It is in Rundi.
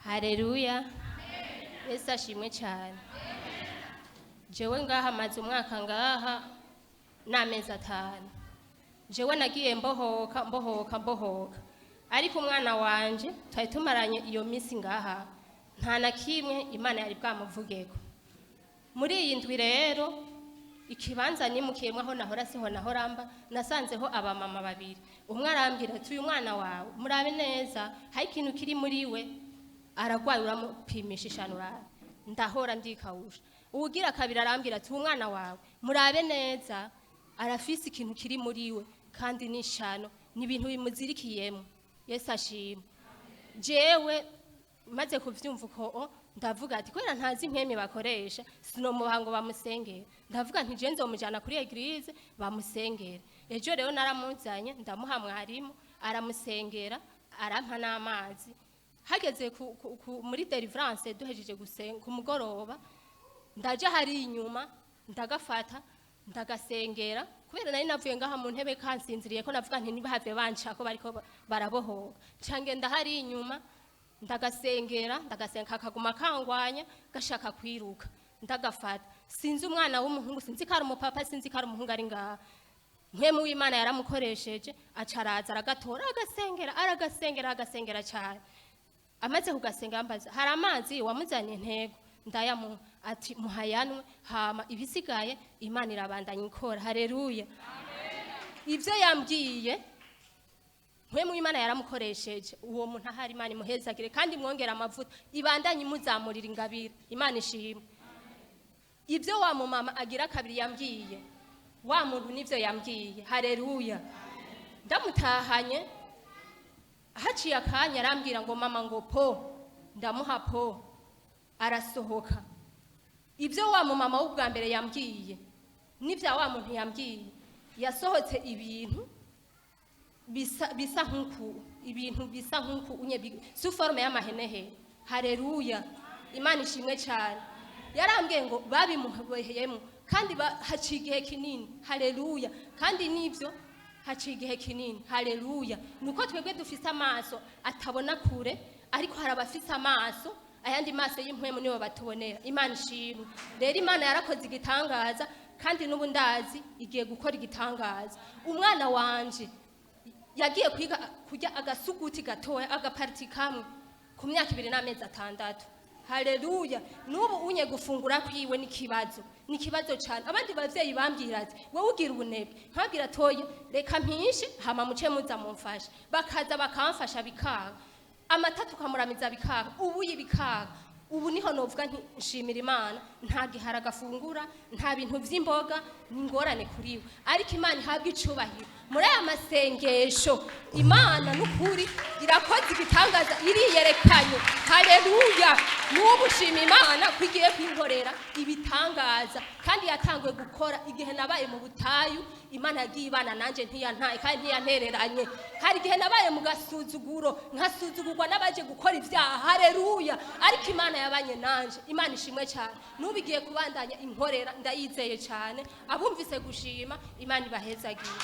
Hareruya, Yesu ashimwe cyane. Jewe ngaha maze umwaka ngaha n'amezi 5. Jewe nagiye mbohoka, mbohoka, mbohoka, ariko umwana wanje twari tumaranye iyo minsi ngaha, nta na kimwe Imana yari bwamuvugeko. Muri iyi ndwi rero, ikibanza nimukiyemo aho nahora siho nahora mba, nasanzeho abamama babiri. Umwe arambwira ati: "Uyu mwana wawe murabe neza, hari ikintu kiri muri we, aragwaye, uramupimisha ishanu urabe." Ndahora ndikawusha. Uwugira kabiri arambwira ati: "Umwana wawe murabe neza, arafise ikintu kiri muri we, kandi n'ishano, ni ibintu bimuzirikiyemo." Yesu ashima. Jewe maze kuvyumva uko, ndavuga ati kubera ntazi impwemu bakoresha, sinomubaha ngo bamusengere. Ndavuga nti je nzomujana kuri église bamusengere. Ejo rero naramuzanye, ndamuha mwarimu, aramusengera, arampa n'amazi. Hageze muri délivrance, duhejeje gusenga ku mugoroba, ndaja hari inyuma, ndagafata, ndagasengera. Kubera nari navuye ngaha mu ntebe kansinziriye ko, navuga nti ntibahave bancako bariko barabohoka. Nca ngenda hari inyuma, ndagasengera, ndagasenga, kakaguma kangwanya, gashaka kwiruka. Ndagafata, sinzi umwana w'umuhungu, sinzi ko ari umupapa, sinzi ko ari umuhungu ari ngaha, mpwemu w'Imana yaramukoresheje, aca araza, aragatora, agasengera, aragasengera, agasengera cyane. Amaze kugasenga yambaza: "Hari amazi wamuzaniye?" Ntego, ndayamuha. Ati: "Muhayanwe, hama ibisigaye Imana irabandanya ikora." Hareruya. Ibyo yambwiye, mpwemu w'Imana yaramukoresheje uwo muntu ahari. Imana imuhezagire kandi mwongere amavuta, ibandanye imuzamurira ingabire. Imana ishimwe. Ibyo wa mumama agira kabiri yambwiye, wa muntu nivyo yambwiye. Hareruya. Ndamutahanye, haciye akanya arambwira ngo: "Mama," ngo: "Po." Ndamuha po, arasohoka. Ibyo wa mumama w'ubwa mbere yambwiye n'ibya wa muntu yambwiye, yasohotse ibintu bisa nk'uku, ibintu bisa nk'uku unye sous forme y'amahenehene. Hareruya, Imana ishimwe cyane. Yarambwiye ngo babimuboheyemo kandi haciye igihe kinini. Hareruya. Kandi nibyo, haciye igihe kinini. Hareruya. Nuko twebwe dufise amaso atabona kure, ariko hari abafise amaso, ayandi maso y'impwemu, nibo batubonera. Imana ishimwe. Rero Imana yarakoze igitangaza, kandi n'ubu ndazi igiye gukora igitangaza. Umwana wanje yagiye kwiga kurya agasuguti gatoya, agapartie kamwe, ku myaka 2 n'amezi 6. Haleluya. N'ubu unye gufungura kwiwe n'ikibazo, ni ikibazo cyane. Abandi bavyeyi bambwira ati: "Wowe ugira ubunebwe." Nkabwira: "Toya, reka mpishe, hama muce muza mumfashe." Bakaza bakamfasha, bikanga. Amata tukamuramiza, bikanga. Ubuyi bikanga. Ubu niho novuga nti nshimira Imana, nta gihara gafungura, nta bintu vy'imboga, ni ingorane kuri we. Ariko Imana ihabwa icubahiro muri aya masengesho. Imana n'ukuri irakoze igitangaza, iriyerekanye. Haleluya. N'ubu shima Imana ko igiye kwinkorera ibitangaza, kandi yatanguye gukora igihe nabaye mu butayu. Imana yagiye ibana nanje, ntiyantaye kandi ntiyantereranye. Hari igihe nabaye mu gasuzuguro, nkasuzugurwa n'abaje gukora ibyaha. Haleluya. Ariko Imana yabanye nanje. Imana ishimwe cyane. N'ubu igiye kubandanya inkorera, ndayizeye cyane. Abumvise gushima, Imana ibahezagiye.